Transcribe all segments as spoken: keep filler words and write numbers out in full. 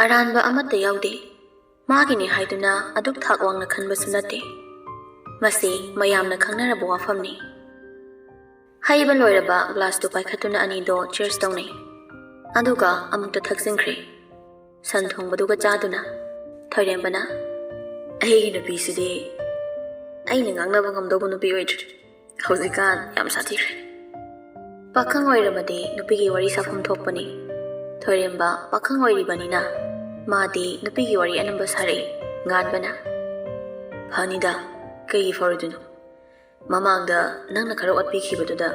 ꯑꯔꯥꯟꯕ ꯑꯃꯠꯇ ꯌꯥꯎꯗꯦ꯫ ꯃꯥꯒꯤꯅꯤ ꯍꯥꯏꯗꯨꯅ ꯑꯗꯨꯛ ꯊꯥꯛ ꯋꯥꯡꯅ ꯈꯟꯕꯁꯨ ꯅꯠꯇꯦ꯫ ꯃꯁꯤ ꯃꯌꯥꯝꯅ ꯈꯪꯅꯔꯕ ꯋꯥꯐꯝꯅꯤ꯫ ꯍꯩꯕ ꯂꯣꯏꯔꯕ ꯒ꯭ꯂꯥꯁꯇꯨ ꯄꯥꯏꯈꯠꯇꯨꯅ ꯑꯅꯤꯗꯣ ꯆꯤꯌꯔꯁ ꯇꯧꯅꯩ꯫ ꯑꯗꯨꯒ ꯑꯃꯨꯛꯇ ꯊꯛꯆꯤꯟꯈ꯭ꯔꯦ꯫ ꯁꯟ ꯊꯣꯡꯕꯗꯨꯒ ꯆꯥꯗꯨꯅ ꯊꯣꯏꯔꯦꯝꯕꯅ, "ꯑꯩꯒꯤ ꯅꯨꯄꯤꯁꯤꯗꯤ ꯑꯩꯅ ꯉꯥꯡꯅꯕ ꯉꯝꯗꯧꯕ ꯅꯨꯄꯤ ꯑꯣꯏꯗ꯭ꯔꯦ꯫ ꯍꯧꯖꯤꯛꯀꯥꯟ ꯌꯥꯝ ꯁꯥꯊꯤꯈ꯭ꯔꯦ꯫ ꯄꯥꯈꯪ ꯑꯣꯏꯔꯕꯗꯤ ꯅꯨꯄꯤꯒꯤ ꯋꯥꯔꯤ ꯁꯥꯐꯝ ꯊꯣꯛꯄꯅꯤ꯫ ꯊꯣꯏꯔꯦꯝꯕ ꯄꯥꯈꯪ ꯑꯣꯏꯔꯤꯕꯅꯤꯅ ꯃꯥꯗꯤ ꯅꯨꯄꯤꯒꯤ ꯋꯥꯔꯤ ꯑꯅꯝꯕ ꯁꯥꯔꯛꯏ꯫ ꯉꯥꯟꯕꯅ, ꯐꯅꯤꯗ, ꯀꯩꯒꯤ ꯐꯔꯣꯏꯗꯣꯏꯅꯣ? ꯃꯃꯥꯡꯗ ꯅꯪꯅ ꯈꯔ ꯑꯣꯠꯄꯤꯈꯤꯕꯗꯨꯗ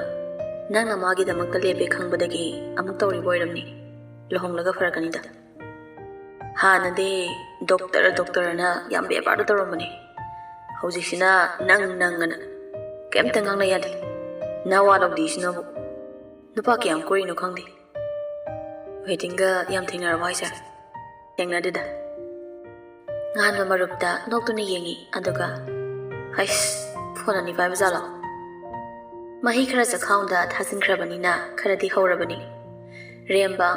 ꯅꯪꯅ ꯃꯥꯒꯤꯗꯃꯛꯇ ꯂꯦꯞꯄꯦ ꯈꯪꯕꯗꯒꯤ ꯑꯃꯨꯛ ꯇꯧꯔꯤꯕ ꯑꯣꯏꯔꯝꯅꯤ꯫ ꯂꯨꯍꯣꯡꯂꯒ ꯐꯔꯛꯀꯅꯤꯗ꯫ ꯍꯥꯟꯅꯗꯤ ꯗꯣꯛꯇꯔ ꯗꯣꯛꯇꯔꯅ ꯌꯥꯝ ꯕꯦꯕꯥꯔꯗ ꯇꯧꯔꯝꯕꯅꯦ꯫ ꯍꯧꯖꯤꯛꯁꯤꯅ ꯅꯪ ꯅꯪ ꯑꯅ ꯀꯩꯝꯇ ꯉꯥꯡꯅ ꯌꯥꯗꯦ꯫ ꯅꯋꯥ ꯂꯧꯗꯦꯁꯤꯅꯕꯨ꯫ ꯅꯨꯄꯥ ꯀꯌꯥꯝ ꯀꯣꯏꯔꯤꯅꯣ ꯈꯪꯗꯦ꯫ ꯋꯦꯗꯤꯡꯒ ꯌꯥꯝ ꯊꯦꯡꯅꯔꯕꯣ ꯍꯥꯏꯁꯦ? ꯊꯦꯡꯅꯗꯦꯗ꯫ ꯉꯥꯟꯕ ꯃꯔꯨꯞꯇ ꯅꯣꯛꯇꯨꯅ ꯌꯦꯡꯉꯤ, ꯑꯗꯨꯒ, "ꯍꯩꯁ, ꯐꯣꯟ ꯑꯅꯤ ꯄꯥꯏꯕ ꯖꯥꯠꯂꯣ?" ꯃꯍꯤ ꯈꯔ ꯆꯈꯥꯎꯗ ꯊꯥꯖꯤꯟꯈ꯭ꯔꯕꯅꯤꯅ ꯈꯔꯗꯤ ꯍꯧꯔꯕꯅꯤ꯫ ꯔꯦꯝꯕ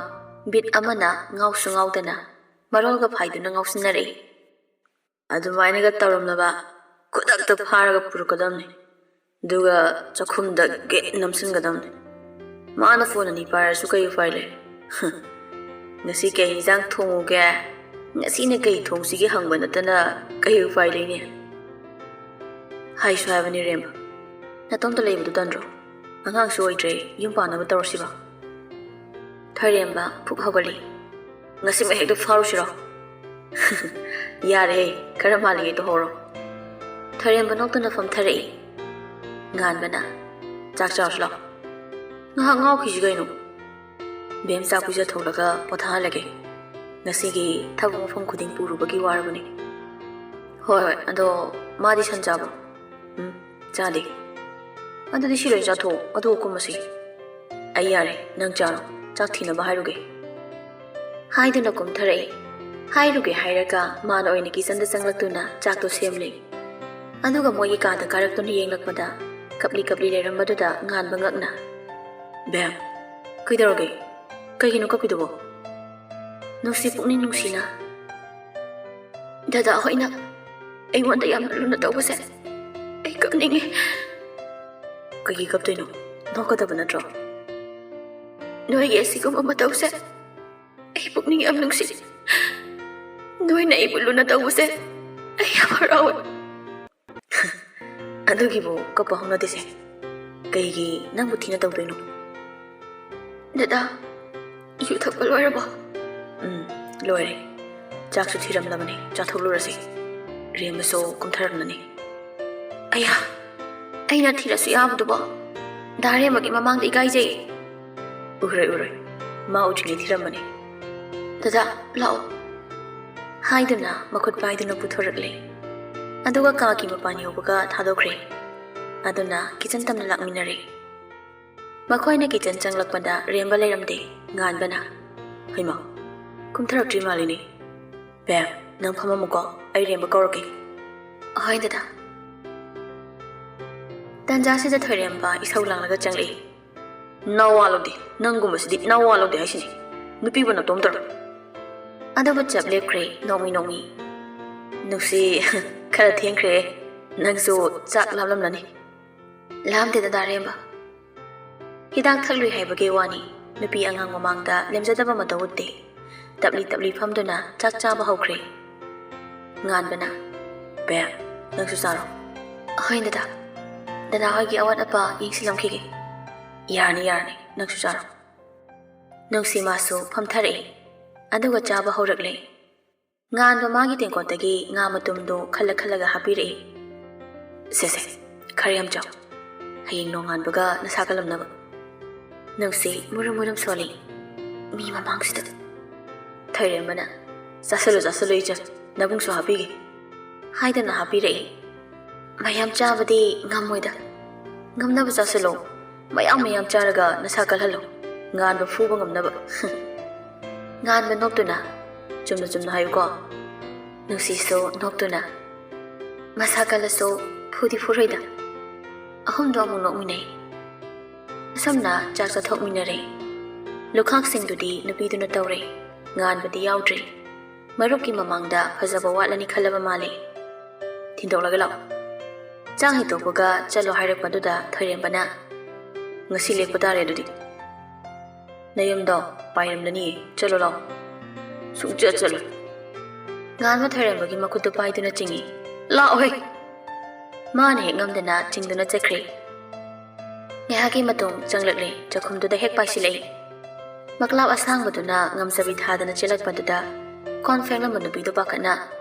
ꯕꯤꯠ ꯑꯃꯅ ꯉꯥꯎꯁꯨ ꯉꯥꯎꯗꯅ ꯃꯔꯣꯜꯒ ꯐꯥꯏꯗꯨꯅ ꯉꯥꯎꯁꯤꯟꯅꯔꯛꯏ꯫ ꯑꯗꯨꯃꯥꯏꯅꯒ ꯇꯧꯔꯝꯂꯕ ꯈꯨꯗꯛꯇ ꯐꯥꯔꯒ ꯄꯨꯔꯛꯀꯗꯕꯅꯤ꯫ ꯑꯗꯨꯒ ꯆꯥꯛꯈꯨꯝꯗ ꯒꯦꯠ ꯅꯝꯁꯤꯟꯒꯗꯕꯅꯤ꯫ ꯃꯥꯅ ꯐꯣꯟ ꯑꯅꯤ ꯄꯥꯏꯔꯁꯨ ꯀꯩ ꯎꯄꯥꯏ ꯂꯩ? "ꯉꯁꯤ ꯀꯩ ꯏꯟꯖꯥꯡ ꯊꯣꯡꯉꯨꯒꯦ? ꯉꯁꯤꯅ ꯀꯩ ꯊꯣꯡꯁꯤꯒꯦ?" ꯍꯪꯕ ꯅꯠꯇꯅ ꯀꯩ ꯎꯄꯥꯏ ꯂꯩꯅꯤ? ꯍꯥꯏꯁꯨ ꯍꯥꯏꯕꯅꯤ ꯔꯦꯝꯕ, ꯅꯇꯣꯝꯇ ꯂꯩꯕꯗꯨ ꯇꯟꯗ꯭ꯔꯣ? ꯑꯉꯥꯡꯁꯨ ꯑꯣꯏꯗ꯭ꯔꯦ, ꯌꯨꯝ ꯄꯥꯟꯅꯕ ꯇꯧꯔꯁꯤꯕ꯫ ꯊꯣꯏꯔꯦꯝꯕ ꯐꯨꯛ ꯍꯧꯒꯠꯂꯤ꯫ "ꯉꯁꯤꯃꯛ ꯍꯦꯛꯇ ꯐꯥꯔꯨꯁꯤꯔꯣ?" "ꯌꯥꯔꯦ, ꯈꯔ ꯃꯥꯜꯂꯤꯉꯩ ꯇꯧꯍꯧꯔꯣ꯫" ꯊꯣꯏꯔꯦꯝꯕ ꯅꯣꯛꯇꯨꯅ ꯐꯝꯊꯔꯛꯏ꯫ ꯉꯥꯟꯕꯅ, "ꯆꯥꯛ ꯆꯥꯔꯨꯁꯤ ꯂꯥꯛꯑꯣ꯫ ꯉꯥꯏꯍꯥꯛ ꯉꯥꯎꯈꯤꯁꯤ ꯀꯩꯅꯣ꯫ ꯕꯦꯝ ꯆꯥꯛ ꯄꯤꯖꯊꯣꯛꯂꯒ ꯄꯣꯊꯥꯍꯜꯂꯒꯦ꯫ ꯉꯁꯤꯒꯤ ꯊꯕꯛ ꯃꯐꯝ ꯈꯨꯗꯤꯡ ꯄꯨꯔꯨꯕꯒꯤ ꯋꯥꯔꯕꯅꯤ꯫" "ꯍꯣꯏ ꯍꯣꯏ, ꯑꯗꯣ ꯃꯥꯗꯤ ꯁꯟ ꯆꯥꯕ꯭ꯔꯣ?" "ꯎꯝ, ꯆꯥꯗꯦ꯫" "ꯑꯗꯨꯗꯤ ꯁꯤ ꯂꯣꯏ ꯆꯥꯊꯣꯛꯑꯣ, ꯑꯗꯨꯒ ꯀꯨꯝꯃꯁꯤ꯫" "ꯑꯩ ꯌꯥꯔꯦ, ꯅꯪ ꯆꯥꯔꯣ, ꯆꯥꯛ ꯊꯤꯅꯕ ꯍꯥꯏꯔꯨꯒꯦ꯫" ꯍꯥꯏꯗꯨꯅ ꯀꯨꯝꯊꯔꯛꯏ꯫ ꯍꯥꯏꯔꯨꯒꯦ ꯍꯥꯏꯔꯒ ꯃꯥꯅ ꯑꯣꯏꯅ ꯀꯤꯆꯟꯗ ꯆꯪꯂꯛꯇꯨꯅ ꯆꯥꯛꯇꯣ ꯁꯦꯝꯂꯦ꯫ ꯑꯗꯨꯒ ꯃꯣꯏꯒꯤ ꯀꯥꯗ ꯀꯥꯔꯛꯇꯨꯅ ꯌꯦꯡꯂꯛꯄꯗ ꯀꯞꯂꯤ ꯀꯞꯂꯤ ꯂꯩꯔꯝꯕꯗꯨꯗ ꯉꯥꯟꯕ ꯉꯛꯅ, "ꯕꯦꯝ, ꯀꯩꯗꯧꯔꯒꯦ? ꯀꯩꯒꯤꯅꯣ ꯀꯞꯄꯤꯗꯨꯕꯣ?" ꯅꯨꯡꯁꯤ ꯄꯨꯛꯅꯤꯡ ꯅꯨꯡꯁꯤꯅ꯫ ꯗꯗꯥ ꯍꯣꯏꯅ ꯑꯩꯉꯣꯟꯗ ꯌꯥꯝꯅ ꯂꯨꯅ ꯇꯧꯕꯁꯦ ꯑꯩ ꯀꯞꯅꯤꯡꯉꯤ꯫ ꯀꯩꯒꯤ ꯀꯞꯇꯣꯏꯅꯣ? ꯅꯣꯛꯀꯗꯕ ꯅꯠꯇ꯭ꯔꯣ? ꯅꯣꯏꯒꯤ ꯑꯁꯤꯒꯨꯝꯕ ꯃꯇꯧꯁꯦ ꯑꯩ ꯄꯨꯛꯅꯤꯡ ꯌꯥꯝ ꯅꯨꯡꯁꯤ꯫ ꯅꯣꯏꯅ ꯑꯩꯕꯨ ꯂꯨꯅ ꯇꯧꯕꯁꯦ ꯑꯩ ꯌꯥꯝ ꯍꯔꯥꯎꯋꯦ꯫ ꯑꯗꯨꯒꯤꯕꯨ ꯀꯞꯄ ꯍꯧꯅꯗꯦꯁꯦ꯫ ꯀꯩꯒꯤ ꯅꯪꯕꯨ ꯊꯤꯅ ꯇꯧꯗꯣꯏꯅꯣ? ꯗꯗꯥ, ꯌꯨ ꯊꯛꯄ ꯂꯣꯏꯔꯕꯣ? ꯎꯝ, ꯂꯣꯏꯔꯦ꯫ ꯆꯥꯛꯁꯨ ꯊꯤꯔꯝꯂꯕꯅꯤ, ꯆꯥꯊꯣꯛꯂꯨꯔꯁꯤ꯫ ꯔꯦꯝꯕꯁꯨ ꯀꯨꯝꯊꯔꯛꯂꯅꯤ꯫ ꯑꯌꯥ, ꯑꯩꯅ ꯊꯤꯔꯁꯨ ꯌꯥꯕꯗꯨꯕꯣ? ꯗꯥ ꯔꯦꯝꯕꯒꯤ ꯃꯃꯥꯡꯗ ꯏꯀꯥꯏꯖꯩ꯫ ꯎꯔꯣꯏ, ꯎꯔꯣꯏ꯫ ꯃꯥ ꯎꯗ꯭ꯔꯤꯉꯩ ꯊꯤꯔꯝꯕꯅꯤ꯫ ꯗꯗꯥ, ꯂꯥꯛꯑꯣ꯫ ꯍꯥꯏꯗꯨꯅ ꯃꯈꯨꯠ ꯄꯥꯏꯗꯨꯅ ꯄꯨꯊꯣꯔꯛꯂꯦ꯫ ꯑꯗꯨꯒ ꯀꯥꯒꯤ ꯃꯄꯥꯟ ꯌꯧꯕꯒ ꯊꯥꯗꯣꯛꯈ꯭ꯔꯦ꯫ ꯑꯗꯨꯅ ꯀꯤꯆꯟ ꯇꯝꯅ ꯂꯥꯛꯃꯤꯟꯅꯔꯦ꯫ ꯃꯈꯣꯏꯅ ꯀꯤꯆꯟ ꯆꯪꯂꯛꯄꯗ ꯔꯦꯝꯕ ꯂꯩꯔꯝꯗꯦ꯫ ꯉꯥꯟꯕꯅ, "ꯍꯩꯃꯥ, ꯀꯨꯝꯊꯔꯛꯇ꯭ꯔꯤ ꯃꯥꯜꯂꯤꯅꯦ꯫ ꯕꯦꯝ, ꯅꯪ ꯐꯝꯃꯝꯃꯨꯀꯣ, ꯑꯩ ꯔꯦꯝꯕ ꯀꯧꯔꯛꯀꯦ꯫" "ꯍꯣꯏ ꯗꯗꯥ꯫" ꯇꯟꯖꯥꯁꯤꯗ ꯊꯣꯏꯔꯦꯝꯕ ꯏꯁꯧ ꯂꯥꯡꯂꯒ ꯆꯪꯂꯛꯏ꯫ "ꯅꯋꯥ ꯂꯧꯗꯦ, ꯅꯪꯒꯨꯝꯕꯁꯤꯗꯤ ꯅꯋꯥ ꯂꯧꯗꯦ ꯍꯥꯏꯁꯤꯅꯤ꯫ ꯅꯨꯄꯤꯕꯨ ꯅꯇꯣꯝ ꯇꯧꯔꯣ꯫" ꯑꯗꯨꯕꯨ ꯆꯞ ꯂꯦꯞꯈ꯭ꯔꯦ, ꯅꯣꯡꯃꯤ ꯅꯣꯡꯃꯤ꯫ "ꯅꯨꯡꯁꯤ, ꯈꯔ ꯊꯦꯡꯈ꯭ꯔꯦ꯫ ꯅꯪꯁꯨ ꯆꯥꯛ ꯂꯥꯝꯂꯝꯂꯅꯤ꯫" "ꯂꯥꯝꯗꯦ ꯗꯗꯥ ꯔꯦꯝꯕ꯫" ꯍꯤꯗꯥꯛ ꯊꯛꯂꯨꯏ ꯍꯥꯏꯕꯒꯤ ꯋꯥꯅꯤ, ꯅꯨꯄꯤ ꯑꯉꯥꯡ ꯃꯃꯥꯡꯗ ꯂꯦꯝꯖꯗꯕ ꯃꯇꯧ ꯎꯠꯇꯦ꯫ ꯇꯞꯂꯤ ꯇꯞꯂꯤ ꯐꯝꯗꯨꯅ ꯆꯥꯛ ꯆꯥꯕ ꯍꯧꯈ꯭ꯔꯦ꯫ ꯉꯥꯟꯕꯅ, "ꯕꯦꯝ, ꯅꯪꯁꯨ ꯆꯥꯔꯣ꯫" "ꯍꯣꯏ ꯗꯗꯥ, ꯗꯗꯥ ꯍꯣꯏꯒꯤ ꯑꯋꯥꯠ ꯑꯄꯥ ꯌꯦꯡꯁꯤꯜꯂꯝꯈꯤꯒꯦ꯫" "ꯌꯥꯔꯅꯤ, ꯌꯥꯔꯅꯤ, ꯅꯪꯁꯨ ꯆꯥꯔꯣ꯫" ꯅꯨꯡꯁꯤ ꯃꯥꯁꯨ ꯐꯝꯊꯔꯛꯏ, ꯑꯗꯨꯒ ꯆꯥꯕ ꯍꯧꯔꯛꯂꯦ꯫ ꯉꯥꯟꯕ ꯃꯥꯒꯤ ꯇꯦꯡꯀꯣꯠꯇꯒꯤ ꯉꯥ ꯃꯇꯨꯝꯗꯨ ꯈꯜꯂ ꯈꯜꯂꯒ ꯍꯥꯞꯄꯤꯔꯛꯏ꯫ "ꯁꯦ ꯁꯦ, ꯈꯔ ꯌꯥꯝ ꯆꯥꯎ꯫ ꯍꯌꯦꯡ ꯅꯣꯡꯉꯥꯟꯕꯒ ꯅꯁꯥ ꯀꯜꯂꯝꯅꯕ꯫" ꯅꯨꯡꯁꯤ ꯃꯨꯔꯨꯝ ꯃꯨꯔꯨꯝ ꯁꯣꯜꯂꯤ꯫ "ꯃꯤ ꯃꯃꯥꯡꯁꯤꯗ꯫" ꯊꯣꯏꯔꯦꯝꯕꯅ, "ꯆꯥꯁꯤꯜꯂꯨ, ꯆꯥꯁꯤꯜꯂꯨ ꯏꯆꯟ, ꯅꯕꯨꯡꯁꯨ ꯍꯥꯞꯄꯤꯒꯦ꯫" ꯍꯥꯏꯗꯅ ꯍꯥꯞꯄꯤꯔꯛꯏ꯫ "ꯃꯌꯥꯝ ꯆꯥꯕꯗꯤ ꯉꯝꯃꯣꯏꯗ꯫ ꯉꯝꯅꯕ ꯆꯥꯁꯤꯜꯂꯣ꯫ ꯃꯌꯥꯝ ꯃꯌꯥꯝ ꯆꯥꯔꯒ ꯅꯁꯥ ꯀꯜꯍꯜꯂꯣ꯫ ꯉꯥꯟꯕ ꯐꯨꯕ ꯉꯝꯅꯕ꯫" ꯉꯥꯟꯕ ꯅꯣꯛꯇꯨꯅ, "ꯆꯨꯝꯅ ꯆꯨꯝꯅ ꯍꯥꯏꯌꯨꯀꯣ꯫" ꯅꯨꯡꯁꯤꯁꯨ ꯅꯣꯛꯇꯨꯅ, "ꯃꯁꯥ ꯀꯜꯂꯁꯨ ꯐꯨꯗꯤ ꯐꯨꯔꯣꯏꯗ꯫" ꯑꯍꯨꯝꯗꯣ ꯑꯃꯨꯛ ꯅꯣꯛꯃꯤꯟꯅꯩ꯫ ꯑꯁꯨꯝꯅ ꯆꯥꯛ ꯆꯥꯊꯣꯛꯃꯤꯟꯅꯔꯦ꯫ ꯂꯨꯈꯥꯛꯁꯤꯡꯗꯨꯗꯤ ꯅꯨꯄꯤꯗꯨꯅ ꯇꯧꯔꯦ꯫ ꯉꯥꯟꯕꯗꯤ ꯌꯥꯎꯗ꯭ꯔꯦ꯫ ꯃꯔꯨꯞꯀꯤ ꯃꯃꯥꯡꯗ ꯐꯖꯕ ꯋꯥꯠꯂꯅꯤ ꯈꯜꯂꯕ ꯃꯥꯜꯂꯦ꯫ "ꯊꯤꯟꯗꯣꯛꯂꯒ ꯂꯥꯛꯑꯣ꯫ ꯆꯥꯛ ꯍꯦꯛ ꯇꯣꯛꯄꯒ ꯆꯠꯂꯣ" ꯍꯥꯏꯔꯛꯄꯗꯨꯗ ꯊꯣꯏꯔꯦꯝꯕꯅ, "ꯉꯁꯤ ꯂꯦꯛꯄ ꯇꯥꯔꯦ ꯑꯗꯨꯗꯤ꯫ ꯅꯌꯨꯝꯗꯣ ꯄꯥꯏꯔꯝꯂꯅꯤꯌꯦ, ꯆꯠꯂꯣ ꯂꯥꯛꯑꯣ"꯫ "ꯁꯨꯡꯆꯠ ꯆꯠꯂꯣꯏ"꯫ ꯉꯥꯟꯕ ꯊꯣꯏꯔꯦꯝꯕꯒꯤ ꯃꯈꯨꯠꯇꯨ ꯄꯥꯏꯗꯨꯅ ꯆꯤꯡꯏ꯫ "ꯂꯥꯛꯑꯣꯍꯦ"꯫ ꯃꯥꯅ ꯍꯦꯛ ꯉꯝꯗꯅ ꯆꯤꯡꯗꯨꯅ ꯆꯠꯈ꯭ꯔꯦ꯫ ꯉꯥꯏꯍꯥꯛꯀꯤ ꯃꯇꯨꯡ ꯆꯪꯂꯛꯂꯦ, ꯆꯥꯛꯈꯨꯝꯗꯨꯗ ꯍꯦꯛ ꯄꯥꯏꯁꯤꯜꯂꯛꯏ꯫ ꯃꯀ꯭ꯂꯥꯞ ꯑꯁꯥꯡꯕꯗꯨꯅ ꯉꯝꯖꯕꯤ ꯊꯥꯗꯅ ꯆꯦꯜꯂꯛꯄꯗꯨꯗ ꯀꯣꯟ ꯐꯦꯡꯂꯝꯕ ꯅꯨꯄꯤꯗꯨ ꯄꯥꯈꯠꯅ,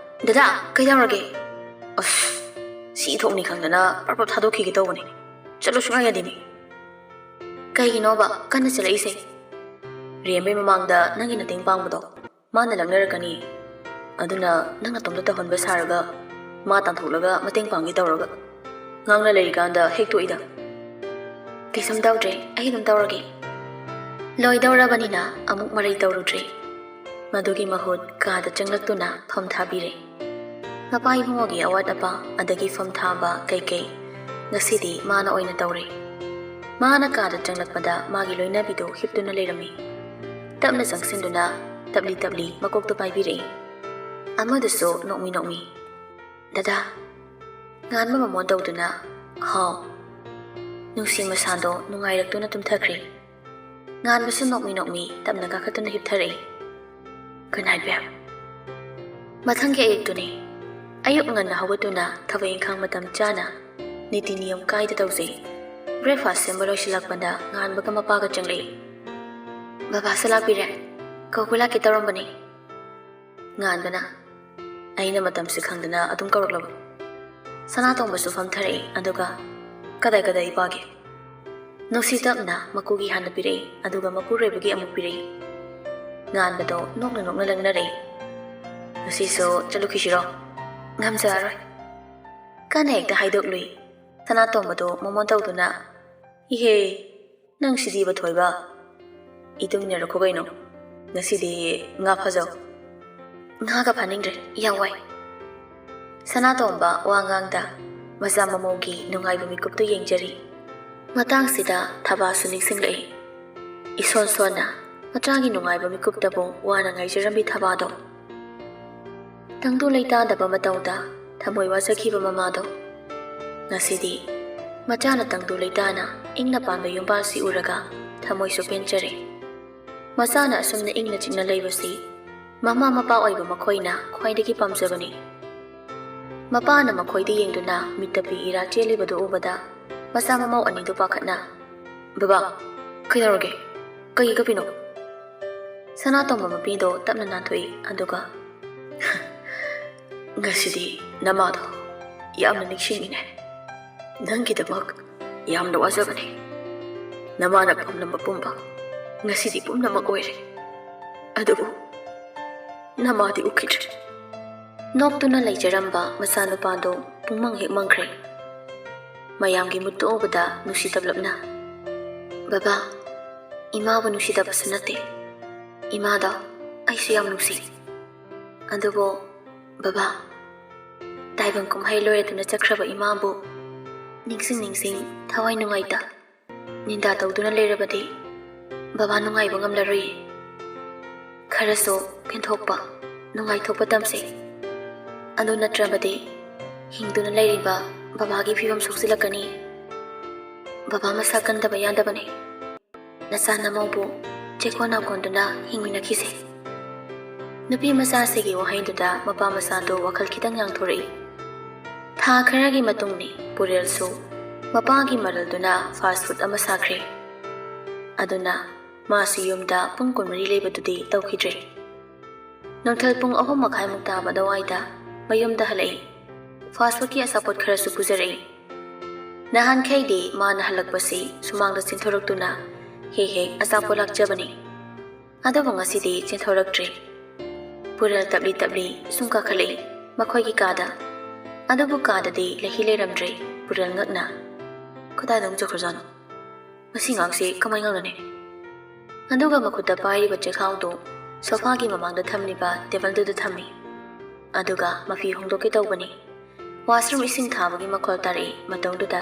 "ꯗꯗꯥ, ꯀꯩꯗꯧꯔꯒꯦ?" "ꯑꯁ, ꯁꯤ ꯊꯣꯛꯅꯤ ꯈꯪꯗꯅ ꯄ꯭ꯔꯞ ꯄ꯭ꯔꯞ ꯊꯥꯗꯣꯛꯈꯤꯒꯦ ꯇꯧꯕꯅꯦ꯫ ꯆꯠꯂꯨ ꯁꯨꯡꯌꯥ ꯌꯥꯗꯦꯅꯦ"꯫ "ꯀꯩꯒꯤꯅꯣꯕ ꯀꯟꯅ ꯆꯦꯜꯂꯛꯏꯁꯦ?" "ꯔꯦꯝꯕꯩ ꯃꯃꯥꯡꯗ ꯅꯪꯒꯤ ꯃꯇꯦꯡ ꯄꯥꯡꯕꯗꯣ ꯃꯥꯅ ꯂꯛꯅꯔꯛꯀꯅꯤ꯫ ꯑꯗꯨꯅ ꯅꯪ ꯅꯇꯣꯝꯇ ꯇꯧꯍꯟꯕ ꯁꯥꯔꯒ ꯃꯥ ꯇꯥꯟꯊꯣꯛꯂꯒ ꯃꯇꯦꯡ ꯄꯥꯡꯒꯦ ꯇꯧꯔꯒ ꯉꯥꯡꯅ ꯂꯩꯔꯤꯀꯥꯟꯗ ꯍꯦꯛ ꯇꯣꯛꯏꯗ"꯫ "ꯀꯩꯁꯨꯝ ꯇꯧꯗ꯭ꯔꯦ, ꯑꯩ ꯑꯗꯨꯝ ꯇꯧꯔꯒꯦ"꯫ ꯂꯣꯏꯗꯧꯔꯕꯅꯤꯅ ꯑꯃꯨꯛ ꯃꯔꯩ ꯇꯧꯔꯨꯗ꯭ꯔꯦ꯫ ꯃꯗꯨꯒꯤ ꯃꯍꯨꯠ ꯀꯥꯗ ꯆꯪꯂꯛꯇꯨꯅ ꯐꯝ ꯊꯥꯕꯤꯔꯦ꯫ ꯃꯄꯥ ꯏꯕꯨꯡꯉꯣꯒꯤ ꯑꯋꯥꯠ ꯑꯄꯥ ꯑꯗꯒꯤ ꯐꯝ ꯊꯥꯕ ꯀꯩꯀꯩ ꯉꯁꯤꯗꯤ ꯃꯥꯅ ꯑꯣꯏꯅ ꯇꯧꯔꯦ꯫ ꯃꯥꯅ ꯀꯥꯗ ꯆꯪꯂꯛꯄꯗ ꯃꯥꯒꯤ ꯂꯣꯏꯅꯕꯤꯗꯨ ꯍꯤꯞꯇꯨꯅ ꯂꯩꯔꯝꯃꯤ꯫ ꯇꯞꯅ ꯆꯪꯁꯤꯟꯗꯨꯅ ꯇꯞꯂꯤ ꯇꯞꯂꯤ ꯃꯀꯣꯛꯇꯨ ꯄꯥꯏꯕꯤꯔꯛꯏ꯫ ꯑꯃꯗꯨꯁꯨ ꯅꯣꯛꯃꯤ ꯅꯣꯛꯃꯤ, "ꯗꯗꯥ"꯫ ꯉꯥꯟꯕ ꯃꯃꯣꯟ ꯇꯧꯗꯨꯅ, "ꯍꯥꯎ"꯫ ꯅꯨꯡꯁꯤ ꯃꯁꯥꯗꯣ ꯅꯨꯡꯉꯥꯏꯔꯛꯇꯨꯅ ꯇꯨꯝꯊꯈ꯭ꯔꯦ꯫ ꯉꯥꯟꯕꯁꯨ ꯅꯣꯛꯃꯤ ꯅꯣꯛꯃꯤ ꯇꯞꯅ ꯀꯥꯈꯠꯇꯨꯅ ꯍꯤꯞꯊꯔꯛꯏ꯫ Good night, babe꯫ ꯃꯊꯪꯒꯤ ꯑꯌꯨꯛꯇꯨꯅꯤ꯫ ꯑꯌꯨꯛ ꯉꯟꯅ ꯍꯧꯒꯠꯇꯨꯅ ꯊꯕꯛ ꯏꯪꯈꯥꯡ ꯃꯇꯝ ꯆꯥꯅ ꯅꯤꯇꯤ ꯅꯤꯌꯣꯝ ꯀꯥꯏꯗ ꯇꯧꯖꯩ꯫ Breakfast ꯁꯦꯝꯕ ꯂꯣꯏꯁꯤꯜꯂꯛꯄꯗ ꯉꯥꯟꯕꯒ ꯃꯄꯥꯒ ꯆꯪꯂꯛꯏ꯫ "ꯕꯕꯥꯁꯨ ꯂꯥꯛꯄꯤꯔꯦ꯫ ꯀꯧꯕ ꯂꯥꯛꯀꯦ ꯇꯧꯔꯝꯕꯅꯤ"꯫ ꯉꯥꯟꯕꯅ, "ꯑꯩꯅ ꯃꯇꯝꯁꯦ ꯈꯪꯗꯅ ꯑꯗꯨꯝ ꯀꯧꯔꯛꯂꯕ"꯫ ꯁꯅꯥꯇꯣꯝꯕꯁꯨ ꯐꯝꯊꯔꯛꯏ, ꯑꯗꯨꯒ, "ꯀꯗꯥꯏ ꯀꯗꯥꯏ ꯏꯄꯥꯒꯦ?" ꯅꯨꯡꯁꯤ ꯇꯞꯅ ꯃꯀꯨꯒꯤ ꯍꯥꯟꯅ ꯄꯤꯔꯛꯏ, ꯑꯗꯨꯒ ꯃꯄꯨꯔꯣꯏꯕꯒꯤ ꯑꯃꯨꯛ ꯄꯤꯔꯛꯏ꯫ ꯉꯥꯟꯕꯗꯣ ꯅꯣꯛꯅ ꯅꯣꯛꯅ ꯂꯪꯅꯔꯛꯏ꯫ "ꯉꯁꯤꯁꯨ ꯆꯠꯂꯨꯈꯤꯁꯤꯔꯣ?" "ꯉꯝꯖꯔꯔꯣꯏ"꯫ ꯀꯟꯅ ꯍꯦꯛꯇ ꯍꯥꯏꯗꯣꯛꯂꯨꯏ꯫ ꯁꯅꯥꯇꯣꯝꯕꯗꯣ ꯃꯃꯣꯟ ꯇꯧꯗꯨꯅ, "ꯏꯍꯦ, ꯅꯪ ꯁꯤꯗꯤꯕ ꯊꯣꯏꯕ꯫ ꯏꯇꯨꯝ ꯏꯟꯅꯔꯛꯈꯣ ꯀꯩꯅꯣ꯫ ꯉꯁꯤꯗꯤ ꯉꯥ ꯐꯥꯖꯧ"꯫ "ꯉꯥꯒ ꯐꯥꯅꯤꯡꯗ꯭ꯔꯦ, ꯌꯥꯝ ꯋꯥꯏ"꯫ ꯁꯅꯥꯇꯣꯝꯕ ꯋꯥ ꯉꯥꯡꯗ ꯃꯆꯥ ꯃꯃꯧꯒꯤ ꯅꯨꯡꯉꯥꯏꯕ ꯃꯤꯀꯨꯞꯇꯨ ꯌꯦꯡꯖꯔꯤ꯫ ꯃꯇꯥꯡꯁꯤꯗ ꯊꯕꯥꯁꯨ ꯅꯤꯡꯁꯤꯡꯂꯛꯏ꯫ ꯏꯁꯣꯟ ꯁꯣꯟꯅ, ꯃꯆꯥꯒꯤ ꯅꯨꯡꯉꯥꯏꯕ ꯃꯤꯀꯨꯞꯇꯕꯨ ꯋꯥꯅ ꯉꯥꯏꯖꯔꯝꯃꯤ ꯊꯕꯥꯗꯣ꯫ ꯇꯪꯗꯨ ꯂꯩꯇꯥꯗꯕ ꯃꯇꯧꯗ ꯊꯃꯣꯏ ꯋꯥꯖꯈꯤꯕ ꯃꯃꯥꯗꯣ꯫ ꯉꯁꯤꯗꯤ ꯃꯆꯥꯅ ꯇꯪꯗꯨ ꯂꯩꯇꯥꯅ ꯏꯪꯅ ꯄꯥꯟꯕ ꯌꯨꯝꯕꯥꯜꯁꯤ ꯎꯔꯒ ꯊꯃꯣꯏꯁꯨ ꯄꯦꯟꯖꯔꯦ꯫ ꯃꯆꯥꯅ ꯑꯁꯨꯝꯅ ꯏꯪꯅ ꯆꯤꯛꯅ ꯂꯩꯕꯁꯤ ꯃꯃꯥ ꯃꯄꯥ ꯑꯣꯏꯕ ꯃꯈꯣꯏꯅ ꯈ꯭ꯋꯥꯏꯗꯒꯤ ꯄꯥꯝꯖꯕꯅꯤ꯫ ꯃꯄꯥꯅ ꯃꯈꯣꯏꯗ ꯌꯦꯡꯗꯨꯅ ꯃꯤꯠꯇ ꯄꯤ ꯏꯔꯥ ꯆꯦꯜꯂꯤꯕꯗꯨ ꯎꯕꯗ ꯃꯆꯥ ꯃꯃꯧ ꯑꯅꯤꯗꯨ ꯄꯥꯈꯠꯅ, "ꯕꯕꯥ, ꯀꯩꯗꯧꯔꯒꯦ? ꯀꯩꯒꯤ ꯀꯞꯄꯤꯅꯣ?" ꯁꯅꯥꯇꯣꯝꯕ ꯃꯄꯤꯗꯣ ꯇꯞꯅ ꯅꯥꯟꯊꯣꯛꯏ, ꯑꯗꯨꯒ, "ꯉꯁꯤꯗꯤ ꯅꯃꯥꯗꯣ ꯌꯥꯝꯅ ꯅꯤꯡꯁꯤꯡꯉꯤꯅꯦ꯫ ꯅꯪꯒꯤꯗꯃꯛ ꯌꯥꯝꯅ ꯋꯥꯖꯕꯅꯦ꯫ ꯅꯃꯥꯅ ꯄꯥꯝꯂꯝꯕ ꯄꯨꯝꯕ ꯉꯁꯤꯗꯤ ꯄꯨꯝꯅꯃꯛ ꯑꯣꯏꯔꯦ꯫ ꯑꯗꯨꯕꯨ ꯅꯃꯥꯗꯤ ꯎꯈꯤꯗ꯭ꯔꯦ꯫" ꯅꯣꯛꯇꯨꯅ ꯂꯩꯖꯔꯝꯕ ꯃꯆꯥꯅꯨꯄꯥꯗꯣ ꯄꯨꯡꯃꯪ ꯍꯦꯛ ꯃꯪꯈ꯭ꯔꯦ꯫ ꯃꯌꯥꯝꯒꯤ ꯃꯨꯠꯇ ꯎꯕꯗ ꯅꯨꯡꯁꯤ ꯇꯞꯂꯞꯅ, "ꯕꯕꯥ, ꯏꯃꯥꯕꯨ ꯅꯨꯡꯁꯤꯗꯕꯁꯨ ꯅꯠꯇꯦ꯫ ꯏꯃꯥꯗꯣ ꯑꯩꯁꯨ ꯌꯥꯝ ꯅꯨꯡꯁꯤ꯫ ꯑꯗꯨꯕꯨ ꯕꯕꯥ, ꯇꯥꯏꯕꯪ ꯀꯨꯝꯍꯩ ꯂꯣꯏꯔꯗꯨꯅ ꯆꯠꯈ꯭ꯔꯕ ꯏꯃꯥꯕꯨ ꯅꯤꯡꯁꯤꯡ ꯅꯤꯡꯁꯤꯡ ꯊꯋꯥꯏ ꯅꯨꯡꯉꯥꯏꯇ ꯅꯤꯟꯗꯥ ꯇꯧꯗꯨꯅ ꯂꯩꯔꯕꯗꯤ ꯕꯕꯥ ꯅꯨꯡꯉꯥꯏꯕ ꯉꯝꯂꯔꯣꯏꯌꯦ꯫ ꯈꯔꯁꯨ ꯄꯦꯟꯊꯣꯛꯄ, ꯅꯨꯡꯉꯥꯏꯊꯣꯛꯄ ꯇꯝꯁꯦ꯫ ꯑꯗꯨ ꯅꯠꯇ꯭ꯔꯕꯗꯤ ꯍꯤꯡꯗꯨꯅ ꯂꯩꯔꯤꯕ ꯕꯕꯥꯒꯤ ꯐꯤꯕꯝ ꯁꯣꯛꯆꯤꯜꯂꯛꯀꯅꯤ꯫ ꯕꯕꯥ ꯃꯁꯥ ꯀꯟꯗꯕ ꯌꯥꯗꯕꯅꯤ꯫ ꯅꯆꯥ ꯅꯃꯧꯕꯨ ꯆꯦꯛꯀꯣꯟ ꯅꯥꯀꯣꯟꯗꯨꯅ ꯍꯤꯡꯃꯤꯟꯅꯈꯤꯁꯦ꯫" ꯅꯨꯄꯤ ꯃꯆꯥꯁꯤꯒꯤ ꯋꯥꯍꯩꯗꯨꯗ ꯃꯄꯥ ꯃꯆꯥꯗꯨ ꯋꯥꯈꯜ ꯈꯤꯇꯪ ꯌꯥꯡꯊꯣꯔꯛꯏ꯫ ꯊꯥ ꯈꯔꯒꯤ ꯃꯇꯨꯡꯅꯤ ꯄꯨꯔꯦꯜꯁꯨ ꯃꯄꯥꯒꯤ ꯃꯔꯜꯗꯨꯅ ꯐꯥꯁ ꯐꯨꯗ ꯑꯃ ꯁꯥꯈ꯭ꯔꯦ꯫ ꯑꯗꯨꯅ ꯃꯥꯁꯨ ꯌꯨꯝꯗ ꯄꯨꯡ ꯀꯨꯟꯃꯔꯤ ꯂꯩꯕꯗꯨꯗꯤ ꯇꯧꯈꯤꯗ꯭ꯔꯦ꯫ ꯅꯨꯡꯊꯤꯜ ꯄꯨꯡ ꯑꯍꯨꯝ ꯃꯈꯥꯏꯃꯨꯛ ꯇꯥꯕ ꯑꯗꯨꯋꯥꯏꯗ ꯃꯌꯨꯝꯗ ꯍꯜꯂꯛꯏ꯫ ꯐꯥꯁ ꯐꯨꯗꯀꯤ ꯑꯆꯥꯄꯣꯠ ꯈꯔꯁꯨ ꯄꯨꯖꯔꯛꯏ꯫ ꯅꯍꯥꯟꯈꯩꯗꯤ ꯃꯥꯅ ꯍꯜꯂꯛꯄꯁꯤ ꯁꯨꯃꯥꯡꯗ ꯆꯦꯟꯊꯣꯔꯛꯇꯨꯅ ꯍꯦꯛ ꯍꯦꯛ ꯑꯆꯥꯄꯣꯠ ꯂꯥꯛꯆꯕꯅꯤ꯫ ꯑꯗꯨꯕꯨ ꯉꯁꯤꯗꯤ ꯆꯦꯟꯊꯣꯔꯛꯇ꯭ꯔꯦ꯫ ꯄꯨꯔꯦꯜ ꯇꯞꯂꯤ ꯇꯞꯂꯤ ꯁꯨꯝ ꯀꯥꯈꯠꯂꯛꯏ ꯃꯈꯣꯏꯒꯤ ꯀꯥꯗ꯫ ꯑꯗꯨꯕꯨ ꯀꯥꯗꯗꯤ ꯂꯩꯍꯤ ꯂꯩꯔꯝꯗ꯭ꯔꯦ꯫ ꯄꯨꯔꯦꯜ ꯉꯛꯅ, "ꯀꯗꯥꯏꯗ ꯑꯃꯨꯛ ꯆꯠꯈ꯭ꯔꯖꯥꯠꯅꯣ? ꯃꯁꯤ ꯉꯥꯛꯁꯤ ꯀꯃꯥꯏ ꯉꯛꯅꯅꯤ?" ꯑꯗꯨꯒ ꯃꯈꯨꯠꯇ ꯄꯥꯏꯔꯤꯕ ꯆꯦꯈꯥꯎꯗꯨ ꯁꯣꯐꯥꯒꯤ ꯃꯃꯥꯡꯗ ꯊꯝꯂꯤꯕ ꯇꯦꯕꯜꯗꯨꯗ ꯊꯝꯃꯤ꯫ ꯑꯗꯨꯒ ꯃꯐꯤ ꯍꯣꯡꯗꯣꯛꯀꯦ ꯇꯧꯕꯅꯤ꯫ ꯋꯥꯁꯔꯨꯝ ꯏꯁꯤꯡ ꯊꯥꯕꯒꯤ ꯃꯈꯣꯜ ꯇꯥꯔꯛꯏ ꯃꯇꯧꯗꯨꯗ,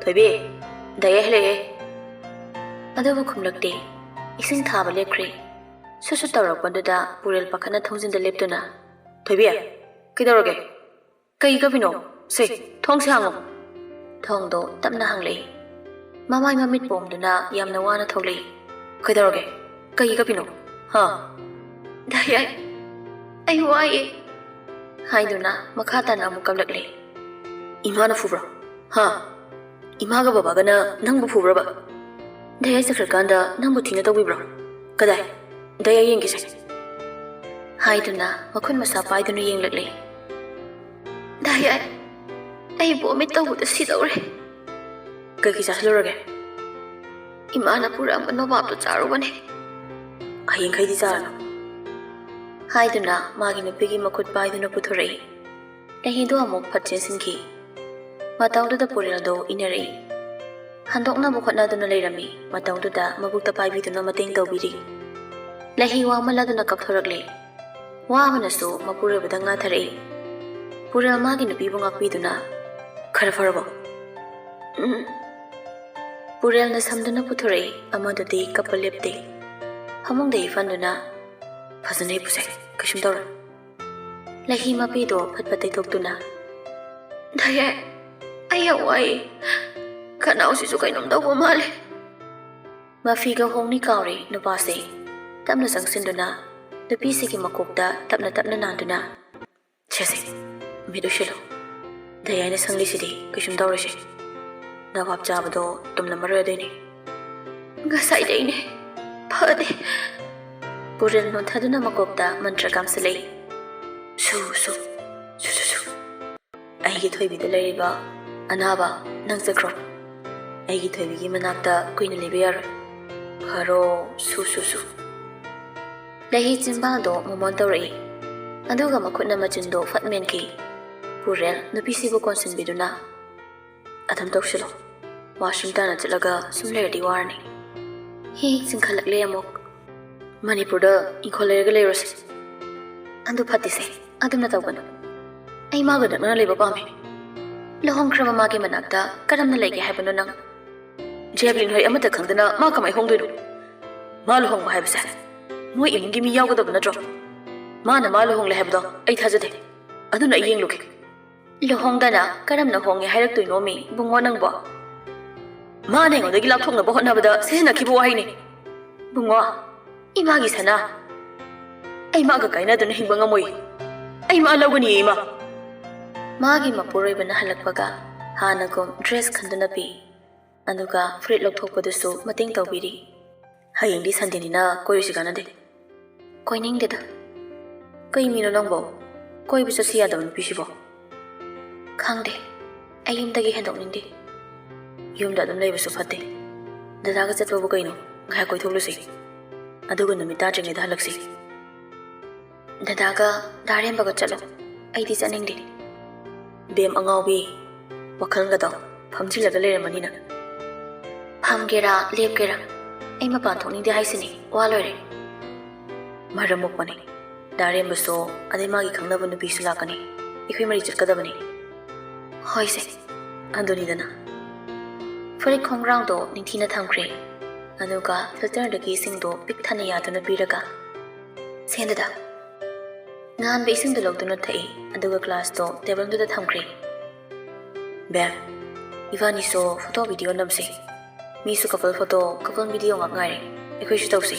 "ꯊꯣꯏꯕꯤ, ꯗꯥꯏꯌꯦ ꯍꯜꯂꯛꯑꯦ꯫" ꯑꯗꯨꯕꯨ ꯈꯨꯝꯂꯛꯇꯦ꯫ ꯏꯁꯤꯡ ꯊꯥꯕ ꯂꯦꯞꯈ꯭ꯔꯦ꯫ ꯁꯨꯠ ꯁꯨꯠ ꯇꯧꯔꯛꯄꯗꯨꯗ ꯄꯨꯔꯦꯜ ꯄꯥꯈꯠꯅ ꯊꯣꯡꯖꯤꯟꯗ ꯂꯦꯞꯇꯨꯅ, "ꯊꯣꯏꯕꯤ, ꯀꯩꯗꯧꯔꯒꯦ? ꯀꯩꯒꯤ ꯀꯞꯄꯤꯅꯣ? ꯁꯦ, ꯊꯣꯡꯁꯦ ꯍꯥꯡꯉꯣ!" ꯊꯣꯡꯗꯣ ꯇꯞꯅ ꯍꯥꯡꯂꯛꯏ꯫ ꯃꯃꯥꯏ ꯃꯃꯤꯠ ꯄꯣꯝꯗꯨꯅ ꯌꯥꯝꯅ ꯋꯥꯅ ꯊꯣꯛꯂꯛꯏ꯫ "ꯀꯩꯗꯧꯔꯒꯦ? ꯀꯩꯒꯤ ꯀꯞꯄꯤꯅꯣ? ꯍꯥ?" "ꯗꯥ ꯌꯥꯏ, ꯑꯩ ꯋꯥꯏꯌꯦ," ꯍꯥꯏꯗꯨꯅ ꯃꯈꯥ ꯇꯥꯅ ꯑꯃꯨꯛ ꯀꯞꯂꯛꯂꯦ꯫ "ꯏꯃꯥꯅ ꯐꯨꯕ꯭ꯔꯣ? ꯍꯥ? ꯏꯃꯥꯒ ꯕꯕꯥꯒꯅ ꯅꯪꯕꯨ ꯐꯨꯕ꯭ꯔꯕ? ꯗꯥ ꯌꯥꯏ ꯆꯠꯈ꯭ꯔꯀꯥꯟꯗ ꯅꯪꯕꯨ ꯊꯤꯅ ꯇꯧꯕꯤꯕ꯭ꯔꯣ? ꯀꯗꯥꯏ? ꯗꯥ ꯌꯥꯏ ꯌꯦꯡꯒꯦꯁꯦ," ꯍꯥꯏꯗꯨꯅ ꯃꯈꯨꯠ ꯃꯁꯥ ꯄꯥꯏꯗꯨꯅ ꯌꯦꯡꯂꯛꯂꯦ꯫ "ꯗꯥ ꯌꯥꯏ, ꯑꯩ ꯚꯣꯃꯤꯠ ꯇꯧꯕꯗ ꯁꯤꯗꯧꯔꯦ꯫" "ꯀꯩꯀꯩ ꯆꯥꯁꯤꯜꯂꯨꯔꯒꯦ?" "ꯏꯃꯥꯅ ꯄꯨꯔꯛꯑꯝꯕ ꯅꯣꯕꯥꯞꯇꯣ ꯆꯥꯔꯨꯕꯅꯦ꯫" "ꯍꯌꯦꯡꯈꯩꯗꯤ ꯆꯥꯔꯅꯨ," ꯍꯥꯏꯗꯨꯅ ꯃꯥꯒꯤ ꯅꯨꯄꯤꯒꯤ ꯃꯈꯨꯠ ꯄꯥꯏꯗꯨꯅ ꯄꯨꯊꯣꯔꯛꯏ꯫ ꯂꯩꯍꯤꯗꯣ ꯑꯃꯨꯛ ꯐꯠ ꯆꯦꯟꯁꯤꯟꯈꯤ꯫ ꯃꯇꯧꯗꯨꯗ ꯄꯨꯔꯦꯜꯗꯣ ꯏꯟꯅꯔꯛꯏ꯫ ꯍꯟꯗꯣꯛꯅꯕ ꯍꯣꯠꯅꯗꯨꯅ ꯂꯩꯔꯝꯃꯤ꯫ ꯃꯇꯧꯗꯨꯗ ꯃꯕꯨꯛꯇ ꯄꯥꯏꯕꯤꯗꯨꯅ ꯃꯇꯦꯡ ꯇꯧꯕꯤꯔꯤ꯫ ꯂꯩꯍꯤ ꯋꯥꯃꯜꯂꯗꯨꯅ ꯀꯞꯊꯣꯔꯛꯂꯦ꯫ ꯋꯥꯕꯅꯁꯨ ꯃꯄꯨꯔꯣꯏꯕꯗ ꯉꯥꯊꯔꯛꯏ꯫ ꯄꯨꯔꯦꯜ ꯃꯥꯒꯤ ꯅꯨꯄꯤꯕꯨ ꯉꯥꯛꯄꯤꯗꯨꯅ, "ꯈꯔ ꯐꯔꯕꯣ?" "ꯎꯝ꯫" ꯄꯨꯔꯦꯜꯅ ꯁꯝꯗꯨꯅ ꯄꯨꯊꯣꯔꯛꯏ꯫ ꯑꯃꯗꯨꯗꯤ ꯀꯞꯄ ꯂꯦꯞꯇꯦ꯫ ꯐꯃꯨꯡꯗ ꯏꯐꯟꯗꯨꯅ, "ꯐꯖꯅ ꯍꯤꯞꯄꯨꯁꯦ, ꯀꯩꯁꯨꯝ ꯇꯧꯔꯣꯏ꯫" ꯂꯩꯍꯤ ꯃꯄꯤꯗꯣ ꯐꯠ ꯐꯠ ꯇꯩꯊꯣꯛꯇꯨꯅ, "ꯗꯥ ꯌꯥꯏ, ꯑꯩ ꯌꯥꯝ ꯋꯥꯏꯌꯦ꯫ ꯈꯅꯥꯎꯁꯤꯁꯨ ꯀꯩꯅꯣꯝ ꯇꯧꯕ ꯃꯥꯜꯂꯦ꯫" ꯃꯐꯤꯒ ꯍꯣꯡꯅꯤ ꯀꯥꯎꯔꯦ ꯅꯨꯄꯥꯁꯦ꯫ ꯇꯞꯅ ꯆꯪꯁꯤꯟꯗꯨꯅ ꯅꯨꯄꯤꯁꯤꯒꯤ ꯃꯀꯣꯛꯇ ꯇꯞꯅ ꯇꯞꯅ ꯅꯥꯟꯗꯨꯅ, "ꯁꯦ ꯁꯦ, ꯃꯤꯠ ꯎꯏꯁꯤꯜꯂꯣ꯫ ꯗꯥ ꯌꯥꯏꯅ ꯁꯪꯂꯤꯁꯤꯗꯤ ꯀꯩꯁꯨꯝ ꯇꯧꯔꯣꯏꯁꯦ꯫ ꯅꯣꯕꯥꯞ ꯆꯥꯕꯗꯣ ꯇꯨꯝꯂꯝꯃꯔꯣꯏ ꯑꯗꯨꯏꯅꯦ꯫" "ꯉꯁꯥꯏꯗꯩꯅꯦ, ꯐꯗꯦ꯫" ꯄꯨꯔꯦꯜ ꯅꯣꯟꯊꯗꯨꯅ ꯃꯀꯣꯛꯇ ꯃꯟꯇ꯭ꯔ ꯀꯥꯝꯁꯤꯜꯂꯛꯏ꯫ "ꯁꯨ ꯁꯨ, ꯁꯨ ꯁꯨ ꯁꯨ꯫ ꯑꯩꯒꯤ ꯊꯣꯏꯕꯤꯗ ꯂꯩꯔꯤꯕ ꯑꯅꯥꯕ ꯅꯪ ꯆꯠꯈ꯭ꯔꯣ꯫ ꯑꯩꯒꯤ ꯊꯣꯏꯕꯤꯒꯤ ꯃꯅꯥꯛꯇ ꯀꯨꯏꯅ ꯂꯩꯕ ꯌꯥꯔꯣꯏ꯫ ꯐꯔꯣ, ꯁꯨ ꯁꯨ ꯁꯨ꯫" ꯂꯩꯍꯤ ꯆꯤꯟꯕꯥꯜꯗꯣ ꯃꯣꯃꯣꯟ ꯇꯧꯔꯛꯏ꯫ ꯑꯗꯨꯒ ꯃꯈꯨꯠꯅ ꯃꯆꯤꯟꯗꯣ ꯐꯠ ꯃꯦꯟꯈꯤ꯫ ꯄꯨꯔꯦꯜ ꯅꯨꯄꯤꯁꯤꯕꯨ ꯀꯣꯟꯁꯤꯟꯕꯤꯗꯨꯅ, "ꯑꯗꯨꯝ ꯇꯧꯁꯤꯜꯂꯣ꯫ ꯋꯥꯁꯔꯨꯝ ꯇꯥꯟꯅ ꯆꯠꯂꯒ ꯁꯨꯝ ꯂꯩꯔꯗꯤ ꯋꯥꯔꯅꯤ꯫" ꯍꯦꯛ ꯍꯦꯛ ꯆꯤꯡꯈꯠꯂꯛꯂꯦ ꯑꯃꯨꯛ꯫ "ꯃꯅꯤꯄꯨꯔꯗ ꯏꯪꯈꯣꯜ ꯂꯩꯔꯒ ꯂꯩꯔꯨꯁꯦ꯫" "ꯑꯗꯨ ꯐꯠꯇꯦꯁꯦ, ꯑꯗꯨꯝꯅ ꯇꯧꯒꯅꯨ꯫ ꯑꯩ ꯃꯥꯒ ꯅꯛꯅꯅ ꯂꯩꯕ ꯄꯥꯝꯃꯤ꯫" "ꯂꯨꯍꯣꯡꯈ꯭ꯔꯕ ꯃꯥꯒꯤ ꯃꯅꯥꯛꯇ ꯀꯔꯝꯅ ꯂꯩꯒꯦ ꯍꯥꯏꯕꯅꯣ ꯅꯪ?" "ꯖꯦꯕ꯭ꯂꯤꯟ ꯍꯣꯏ ꯑꯃꯠꯇ ꯈꯪꯗꯅ ꯃꯥ ꯀꯃꯥꯏ ꯍꯣꯡꯗꯣꯏꯅꯣ?" ꯃꯥ ꯂꯨꯍꯣꯡꯕ ꯍꯥꯏꯕꯁꯦ ꯃꯣꯏ ꯏꯃꯨꯡꯒꯤ ꯃꯤ ꯌꯥꯎꯒꯗꯕ ꯅꯠꯇ꯭ꯔꯣ? ꯃꯥꯅ ꯃꯥ ꯂꯨꯍꯣꯡꯂꯦ ꯍꯥꯏꯕꯗꯣ ꯑꯩ ꯊꯥꯖꯗꯦ꯫ ꯑꯗꯨꯅ ꯑꯩ ꯌꯦꯡꯂꯨꯒꯦ꯫ ꯂꯨꯍꯣꯡꯗꯅ ꯀꯔꯝꯅ ꯍꯣꯡꯉꯦ ꯍꯥꯏꯔꯛꯇꯣꯏꯅꯣ ꯃꯤ, ꯕꯨꯡꯉꯣ ꯅꯪꯕꯣ? ꯃꯥꯅ ꯑꯩꯉꯣꯟꯗꯒꯤ ꯂꯥꯞꯊꯣꯛꯅꯕ ꯍꯣꯠꯅꯕꯗ ꯁꯤꯖꯤꯟꯅꯈꯤꯕ ꯋꯥꯍꯩꯅꯤ꯫ ꯕꯨꯡꯉꯣ, ꯏꯃꯥꯒꯤ ꯁꯅꯥ꯫ ꯑꯩ ꯃꯥꯒ ꯀꯥꯏꯅꯗꯨꯅ ꯍꯤꯡꯕ ꯉꯝꯃꯣꯏ꯫ ꯑꯩ ꯃꯥ ꯂꯧꯒꯅꯤꯌꯦ, ꯏꯃꯥ꯫ ꯃꯥꯒꯤ ꯃꯄꯨꯔꯣꯏꯕꯅ ꯍꯜꯂꯛꯄꯒ ꯍꯥꯟꯅꯒꯨꯝ ꯗ꯭ꯔꯦꯁ ꯈꯟꯗꯨꯅ ꯄꯤ꯫ ꯑꯗꯨꯒ ꯐꯨꯔꯤꯠ ꯂꯧꯊꯣꯛꯄꯗꯨꯁꯨ ꯃꯇꯦꯡ ꯇꯧꯕꯤꯔꯤ꯫ "ꯍꯌꯦꯡꯗꯤ ꯁꯟꯗꯦꯅꯤꯅ ꯀꯣꯏꯔꯨꯁꯤ ꯀꯥꯟꯅꯗꯦ?" "ꯀꯣꯏꯅꯤꯡꯗꯦꯗ꯫" "ꯀꯩ ꯃꯤꯅꯣ ꯅꯪꯕꯣ? ꯀꯣꯏꯕ ꯆꯠꯁꯤ ꯌꯥꯗꯕ ꯅꯨꯄꯤꯁꯤꯕꯣ?" "ꯈꯪꯗꯦ, ꯑꯩ ꯌꯨꯝꯗꯒꯤ ꯍꯦꯟꯗꯣꯛꯅꯤꯡꯗꯦ꯫" "ꯌꯨꯝꯗ ꯑꯗꯨꯝ ꯂꯩꯕꯁꯨ ꯐꯠꯇꯦ꯫ ꯗꯗꯥꯒ ꯆꯠꯄꯕꯨ ꯀꯩꯅꯣ? ꯉꯥꯏꯍꯥꯛ ꯀꯣꯏꯊꯣꯛꯂꯨꯁꯤ꯫ ꯑꯗꯨꯒ ꯅꯨꯃꯤꯠ ꯇꯥꯗ꯭ꯔꯤꯉꯩꯗ ꯍꯜꯂꯛꯁꯤ꯫" "ꯗꯗꯥꯒ ꯗꯥ ꯔꯦꯝꯕꯒ ꯆꯠꯂꯣ꯫ ꯑꯩꯗꯤ ꯆꯠꯅꯤꯡꯗꯦ꯫" "ꯕꯦꯝ ꯑꯉꯥꯎꯕꯤ, ꯋꯥꯈꯜꯒꯗꯣ ꯐꯝꯖꯤꯜꯂꯒ ꯂꯩꯔꯝꯃꯅꯤꯅ꯫" "ꯐꯝꯒꯦꯔꯥ ꯂꯦꯞꯀꯦꯔꯥ, ꯑꯩ ꯃꯄꯥꯟ ꯊꯣꯛꯅꯤꯡꯗꯦ ꯍꯥꯏꯁꯤꯅꯤ, ꯋꯥ ꯂꯣꯏꯔꯦ꯫" "ꯃꯔꯝ ꯃꯣꯛꯄꯅꯤ꯫ ꯗꯥ ꯔꯦꯝꯕꯁꯨ, ꯑꯗꯩ ꯃꯥꯒꯤ ꯈꯪꯅꯕ ꯅꯨꯄꯤꯁꯨ ꯂꯥꯛꯀꯅꯤ꯫ ꯑꯩꯈꯣꯏ ꯃꯔꯤ ꯆꯠꯀꯗꯕꯅꯤ꯫" "ꯍꯣꯏꯁꯦ꯫" "ꯑꯗꯨꯅꯤꯗꯅ꯫" ꯐꯨꯔꯤꯠ ꯈꯣꯡꯒ꯭ꯔꯥꯎꯗꯣ ꯅꯤꯡꯊꯤꯅ ꯊꯝꯈ꯭ꯔꯦ꯫ ꯑꯗꯨꯒ ꯐꯤꯜꯇꯔꯗꯒꯤ ꯏꯁꯤꯡꯗꯣ ꯄꯤꯛ ꯊꯟꯅ ꯌꯥꯗꯨꯅ ꯄꯤꯔꯒ, "ꯁꯦꯟꯗꯨꯗ ꯉꯥꯟꯕ ꯏꯁꯤꯡꯗꯨ ꯂꯧꯗꯨꯅ ꯊꯛꯏ, ꯑꯗꯨꯒ ꯒ꯭ꯂꯥꯁꯇꯣ ꯇꯦꯕꯜꯗꯨꯗ ꯊꯝꯈ꯭ꯔꯦ꯫ ꯕꯦꯝ, ꯏꯕꯥꯅꯤꯁꯨ ꯐꯣꯇꯣ ꯚꯤꯗꯤꯑꯣ ꯅꯝꯁꯤ꯫ ꯃꯤꯁꯨ ꯀꯄꯜ ꯐꯣꯇꯣ, ꯀꯄꯜ ꯚꯤꯗꯤꯑꯣ ꯉꯥꯛ ꯉꯥꯏꯔꯦ꯫ ꯑꯩꯈꯣꯏꯁꯨ ꯇꯧꯁꯤ꯫"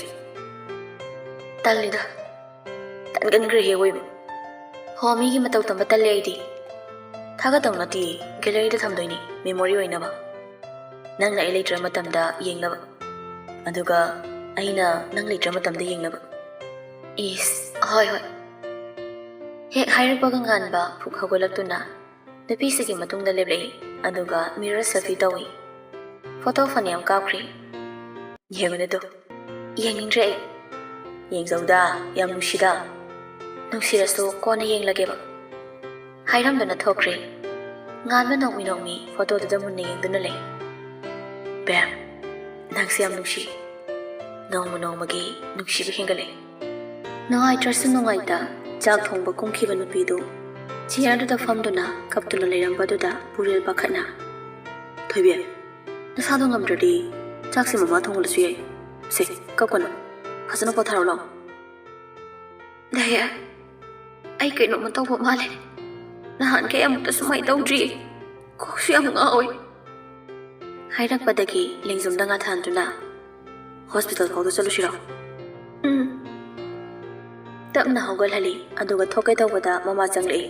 "ꯇꯜꯂꯤꯗ꯫ ꯇꯟꯒꯟꯈ꯭ꯔꯦꯍꯦ ꯑꯋꯣꯏꯕ꯫" "ꯍꯣ, ꯃꯤꯒꯤ ꯃꯇꯧ ꯇꯝꯕ ꯇꯜꯂꯦ ꯑꯩꯗꯤ꯫" "ꯊꯥꯒꯠꯇꯧ ꯅꯠꯇꯦ, ꯒꯦꯂꯔꯤꯗ ꯊꯝꯗꯣꯏꯅꯤ, ꯃꯦꯃꯣꯔꯤ ꯑꯣꯏꯅꯕ꯫ ꯅꯪꯅ ꯑꯩ ꯂꯩꯇ꯭ꯔ ꯃꯇꯝꯗ ꯌꯦꯡꯅꯕ꯫ ꯑꯗꯨꯒ ꯑꯩꯅ ꯅꯪ ꯂꯩꯇ꯭ꯔ ꯃꯇꯝꯗ ꯌꯦꯡꯅꯕ꯫" "ꯏꯁ, ꯍꯣꯏ, ꯍꯣꯏ꯫" ꯍꯦꯛ ꯍꯥꯏꯔꯛꯄꯒ ꯉꯥꯟꯕ ꯐꯨꯛ ꯍꯧꯒꯠꯂꯛꯇꯨꯅ ꯅꯨꯄꯤꯁꯤꯒꯤ ꯃꯇꯨꯡꯗ ꯂꯦꯞꯂꯛꯏ, ꯑꯗꯨꯒ ꯃꯤꯔꯔ ꯁꯦꯜꯐꯤ ꯇꯧꯏ꯫ ꯐꯣꯇꯣ ꯐꯅꯌꯥꯝ ꯀꯥꯞꯈ꯭ꯔꯦ꯫ "ꯌꯦꯡꯉꯨꯅꯦ ꯑꯗꯨ, ꯌꯦꯡꯅꯤꯡꯗ꯭ꯔꯦ ꯑꯩ꯫" "ꯌꯦꯡꯖꯧꯗ, ꯌꯥꯝ ꯅꯨꯡꯁꯤꯗ꯫" "ꯅꯨꯡꯁꯤꯔꯁꯨ ꯀꯣꯟꯅ ꯌꯦꯡꯂꯒꯦꯕ꯫" ꯍꯥꯏꯔꯝꯗꯨꯅ ꯊꯣꯛꯈ꯭ꯔꯦ꯫ ꯉꯥꯟꯕ ꯅꯣꯡꯃꯤ ꯅꯣꯡꯃꯤ ꯐꯣꯇꯣꯗꯨꯗ ꯃꯨꯟꯅ ꯌꯦꯡꯗꯨꯅ ꯂꯩ꯫ "ꯕꯦꯝ, ꯅꯪꯁꯦ ꯌꯥꯝ ꯅꯨꯡꯁꯤ꯫ ꯅꯣꯡꯃ ꯅꯣꯡꯃꯒꯤ ꯅꯨꯡꯁꯤꯕ ꯍꯦꯟꯒꯠꯂꯦ꯫" ꯅꯨꯡꯉꯥꯏꯇ꯭ꯔꯁꯨ ꯅꯨꯡꯉꯥꯏꯇ ꯆꯥꯛ ꯊꯣꯡꯕ ꯀꯨꯝꯈꯤꯕ ꯅꯨꯄꯤꯗꯨ ꯆꯤꯌꯔꯗꯨꯗ ꯐꯝꯗꯨꯅ ꯀꯞꯇꯨꯅ ꯂꯩꯔꯝꯕꯗꯨꯗ ꯄꯨꯔꯦꯜ ꯄꯥꯈꯠꯅ, "ꯊꯣꯏꯕꯤ, ꯅꯁꯥꯗꯣ ꯉꯝꯗ꯭ꯔꯗꯤ ꯆꯥꯛꯁꯦ ꯃꯃꯥ ꯊꯣꯡꯍꯜꯂꯁꯨ ꯌꯥꯏ꯫ ꯁꯦ, ꯀꯞꯀꯅꯨ꯫ ꯐꯖꯅ ꯄꯣꯊꯥꯔꯣ ꯂꯥꯛꯑꯣ꯫ ꯂꯩꯍꯦ, ꯑꯩ ꯀꯩꯅꯣꯝꯃ ꯇꯧꯕ ꯃꯥꯜꯂꯦ꯫ ꯅꯍꯥꯟꯈꯩ ꯑꯃꯨꯛꯇ ꯁꯨꯃꯥꯏꯅ ꯇꯧꯗ꯭ꯔꯤ꯫ ꯀꯣꯛꯁꯨ ꯌꯥꯝ ꯉꯥꯎꯋꯦ꯫ ꯍꯥꯏꯔꯛꯄꯗꯒꯤ ꯂꯦꯡꯖꯨꯝꯗ ꯉꯥꯊꯍꯟꯗꯨꯅ, "ꯍꯣꯁꯄꯤꯇꯥꯜ ꯐꯥꯎꯗ ꯆꯠꯂꯨꯁꯤꯔꯣ?" "ꯎꯝ꯫" ꯇꯞꯅ ꯍꯧꯒꯠꯍꯜꯂꯤ, ꯑꯗꯨꯒ ꯊꯣꯛꯀꯦ ꯇꯧꯕꯗ ꯃꯃꯥ ꯆꯪꯂꯛꯏ꯫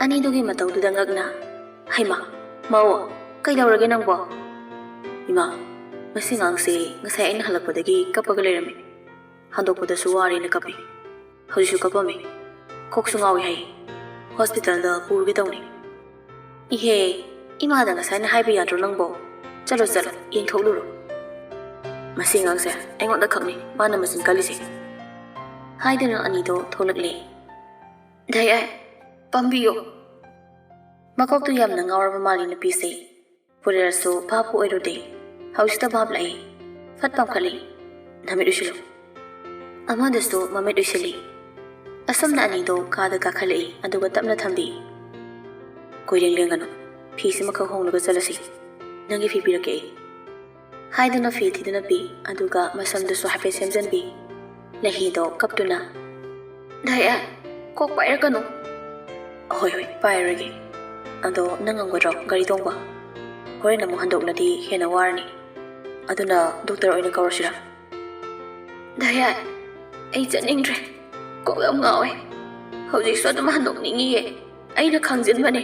ꯑꯅꯤꯗꯨꯒꯤ ꯃꯇꯧꯗꯨꯗ ꯉꯛꯅ, "ꯍꯩꯃꯥ, ꯃꯧ, ꯀꯩꯗꯧꯔꯒꯦ ꯅꯪꯕꯣ?" "ꯏꯃꯥ, ꯃꯁꯤ ꯑꯉꯥꯡꯁꯦ ꯉꯁꯥꯏ ꯑꯩꯅ ꯍꯜꯂꯛꯄꯗꯒꯤ ꯀꯞꯄꯒ ꯂꯩꯔꯝꯃꯤ꯫ ꯍꯟꯗꯣꯛꯄꯗꯁꯨ ꯋꯥꯔꯦꯅ ꯀꯞꯄꯤ꯫ ꯍꯧꯖꯤꯛꯁꯨ ꯀꯞꯄꯝꯃꯤ꯫ ꯀꯣꯛꯁꯨ ꯉꯥꯎꯏ ꯍꯥꯏ꯫ ꯍꯣꯁꯄꯤꯇꯥꯜꯗ ꯄꯨꯔꯒꯦ ꯇꯧꯅꯤ꯫" "ꯏꯍꯦ, ꯏꯃꯥꯗ ꯉꯁꯥꯏꯅ ꯍꯥꯏꯕ ꯌꯥꯗ꯭ꯔꯣ ꯅꯪꯕꯣ? ꯆꯠꯂꯣ, ꯆꯠꯂꯣ, ꯌꯦꯡꯊꯣꯛꯂꯨꯔꯣ꯫ ꯃꯁꯤ ꯑꯉꯥꯡꯁꯦ ꯑꯩꯉꯣꯟꯗ ꯈꯛꯅꯤ ꯃꯥꯅ ꯃꯆꯤꯟ ꯀꯜꯂꯤꯁꯦ꯫" ꯍꯥꯏꯗꯨꯅ ꯑꯅꯤꯗꯣ ꯊꯣꯛꯂꯛꯂꯦ꯫ "ꯗꯥꯏ ꯑꯥꯏ, ꯄꯥꯝꯕꯤꯌꯣ꯫" ꯃꯀꯣꯛꯇꯨ ꯌꯥꯝꯅ ꯉꯥꯎꯔꯕ ꯃꯥꯜꯂꯤ ꯅꯨꯄꯤꯁꯦ꯫ ꯄꯨꯔꯦꯜꯁꯨ ꯚꯥꯞꯄꯨ ꯑꯣꯏꯔꯨꯗꯦ꯫ ꯍꯧꯖꯤꯛꯇ ꯚꯥꯞ ꯂꯥꯛꯏ꯫ ꯐꯠ ꯄꯥꯝꯈꯠꯂꯤ꯫ "ꯅꯃꯤꯠ ꯎꯏꯁꯤꯜꯂꯨ꯫" ꯑꯃꯗꯨꯁꯨ ꯃꯃꯤꯠ ꯎꯏꯁꯤꯜꯂꯤ꯫ ꯑꯁꯨꯝꯅ ꯑꯅꯤꯗꯣ ꯀꯥꯗ ꯀꯥꯈꯠꯂꯛꯏ, ꯑꯗꯨꯒ ꯇꯞꯅ ꯊꯝꯕꯤ꯫ "ꯀꯣꯏꯔꯦꯡ ꯂꯦꯡꯒꯅꯨ꯫ ꯐꯤꯁꯤꯃꯈꯛ ꯍꯣꯡꯂꯒ ꯆꯠꯂꯁꯤ꯫ ꯅꯪꯒꯤ ꯐꯤ ꯄꯤꯔꯛꯀꯦ ꯑꯩ꯫" ꯍꯥꯏꯗꯨꯅ ꯐꯤ ꯊꯤꯗꯨꯅ ꯄꯤ, ꯑꯗꯨꯒ ꯃꯁꯝꯗꯨꯁꯨ ꯍꯥꯏꯐꯦꯠ ꯁꯦꯝꯖꯤꯟꯕꯤ꯫ ꯂꯩꯍꯤꯗꯣ ꯀꯞꯇꯨꯅ, "ꯗꯥꯏ ꯑꯥꯏ, ꯀꯣꯛ ꯄꯥꯏꯔꯛꯀꯅꯨ꯫" "ꯍꯣꯏ, ꯍꯣꯏ, ꯄꯥꯏꯔꯒꯦ꯫ ꯑꯗꯣ ꯅꯪ ꯉꯝꯒꯗ꯭ꯔꯣ ꯒꯥꯔꯤ ꯇꯣꯡꯕ? ꯍꯣꯔꯦꯟ ꯑꯃꯨꯛ ꯍꯟꯗꯣꯛꯂꯗꯤ ꯍꯦꯟꯅ ꯋꯥꯔꯅꯤ꯫ ꯑꯗꯨꯅ ꯗꯣꯛꯇꯔ ꯑꯣꯏꯅ ꯀꯧꯔꯁꯤꯔꯥ?" "ꯗꯥꯏ ꯑꯥꯏ, ꯑꯩ ꯆꯠꯅꯤꯡꯗ꯭ꯔꯦ꯫ ꯀꯣꯛ ꯌꯥꯝ ꯉꯥꯎꯋꯦ꯫ ꯍꯧꯖꯤꯛꯁꯨ ꯑꯗꯨꯝ ꯍꯟꯗꯣꯛꯅꯤꯡꯉꯤꯌꯦ꯫ ꯑꯩꯅ ꯈꯪꯖꯤꯟꯕꯅꯦ꯫"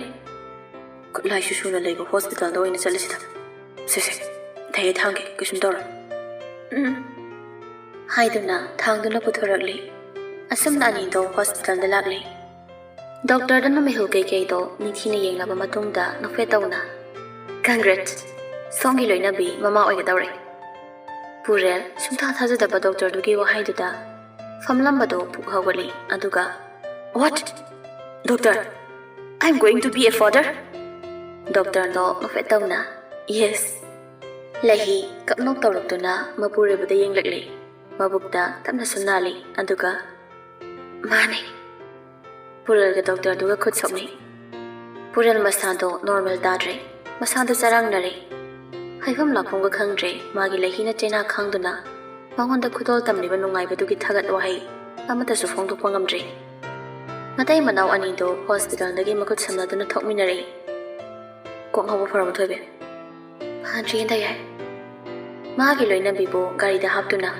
"ꯈꯨꯠꯂꯥꯏꯁꯨ ꯁꯨꯅ ꯂꯩꯕ ꯍꯣꯁꯄꯤꯇꯥꯜꯗ ꯑꯣꯏꯅ ꯆꯠꯂꯁꯤꯗ꯫ ꯁꯦ, ꯁꯦ, ꯗꯥꯏ ꯑꯥꯏ, ꯊꯥꯡꯒꯦ, ꯀꯩꯁꯨꯝ ꯇꯧꯔꯣꯏ꯫" "ꯎꯝ꯫" ꯍꯥꯏꯗꯨꯅ ꯊꯥꯡꯗꯨꯅ ꯄꯨꯊꯣꯔꯛꯂꯤ꯫ ꯑꯁꯨꯝꯅ ꯑꯅꯤꯗꯣ ꯍꯣꯁꯄꯤꯇꯥꯜꯗ ꯂꯥꯛꯂꯤ꯫ ꯗꯣꯛꯇꯔꯗꯨꯅ ꯃꯤꯍꯨꯜ ꯀꯩꯀꯩꯗꯣ ꯅꯤꯡꯊꯤꯅ ꯌꯦꯡꯂꯕ ꯃꯇꯨꯡꯗ ꯅꯣꯛꯐꯦꯠ ꯇꯧꯅ, "Congrats! ꯁꯣꯝꯒꯤ ꯂꯣꯏꯅꯕꯤ ꯃꯃꯥ ꯑꯣꯏꯒꯗꯧꯔꯦ꯫" ꯄꯨꯔꯦꯜ ꯁꯨꯡꯊꯥ ꯊꯥꯖꯗꯕ ꯗꯣꯛꯇꯔꯗꯨꯒꯤ ꯋꯥꯍꯩꯗꯨꯗ ꯐꯝꯂꯝꯕꯗꯣ ꯄꯨꯛ ꯍꯧꯒꯠꯂꯤ, ꯑꯗꯨꯒ, "What? Doctor, I'm going to be a father?" ꯗꯣꯛꯇꯔꯗꯣ ꯅꯣꯛꯐꯦꯠ ꯇꯧꯅ, "Yes꯫" ꯂꯩꯍꯤ ꯀꯞꯅꯣꯛ ꯇꯧꯔꯛꯇꯨꯅ ꯃꯄꯨꯔꯣꯏꯕꯗ ꯌꯦꯡꯂꯛꯂꯤ꯫ ꯃꯕꯨꯛꯇ ꯇꯞꯅꯁꯨ ꯅꯥꯜꯂꯤ, ꯑꯗꯨꯒ, "ꯃꯥꯅꯦ꯫" ꯄꯨꯔꯦꯜꯒ ꯗꯣꯛꯇꯔꯗꯨꯒ ꯈꯨꯠ ꯁꯣꯛꯅꯩ꯫ ꯄꯨꯔꯦꯜ ꯃꯁꯥꯗꯣ ꯅꯣꯔꯃꯦꯜ ꯇꯥꯗ꯭ꯔꯦ꯫ ꯃꯁꯥꯗꯣ ꯆꯔꯥꯡꯅꯔꯦ꯫ ꯍꯥꯏꯐꯝ ꯂꯥꯛꯐꯝꯒ ꯈꯪꯗ꯭ꯔꯦ꯫ ꯃꯥꯒꯤ ꯂꯩꯍꯤꯅ ꯆꯩꯅꯥ ꯈꯥꯡꯗꯨꯅ ꯃꯉꯣꯟꯗ ꯈꯨꯗꯣꯜ ꯇꯝꯂꯤꯕ ꯅꯨꯡꯉꯥꯏꯕꯗꯨꯒꯤ ꯊꯥꯒꯠ ꯋꯥꯍꯩ ꯑꯃꯠꯇꯁꯨ ꯐꯣꯡꯗꯣꯛꯄ ꯉꯝꯗ꯭ꯔꯤ꯫ ꯃꯇꯩ ꯃꯅꯥꯎ ꯑꯅꯤꯗꯨ ꯍꯣꯁꯄꯤꯇꯥꯜꯗꯒꯤ ꯃꯈꯨꯠ ꯁꯝꯅꯗꯨꯅ ꯊꯣꯛꯃꯤꯟꯅꯔꯛꯏ꯫ ꯀꯣꯛ ꯉꯥꯎꯕ ꯐꯔꯕꯣ ꯊꯣꯏꯕꯤ? ꯐꯗ꯭ꯔꯤꯌꯦ ꯗꯥ ꯌꯥꯏ꯫ ꯃꯥꯒꯤ ꯂꯣꯏꯅꯕꯤꯕꯨ ꯒꯥꯔꯤꯗ ꯍꯥꯞꯇꯨꯅ,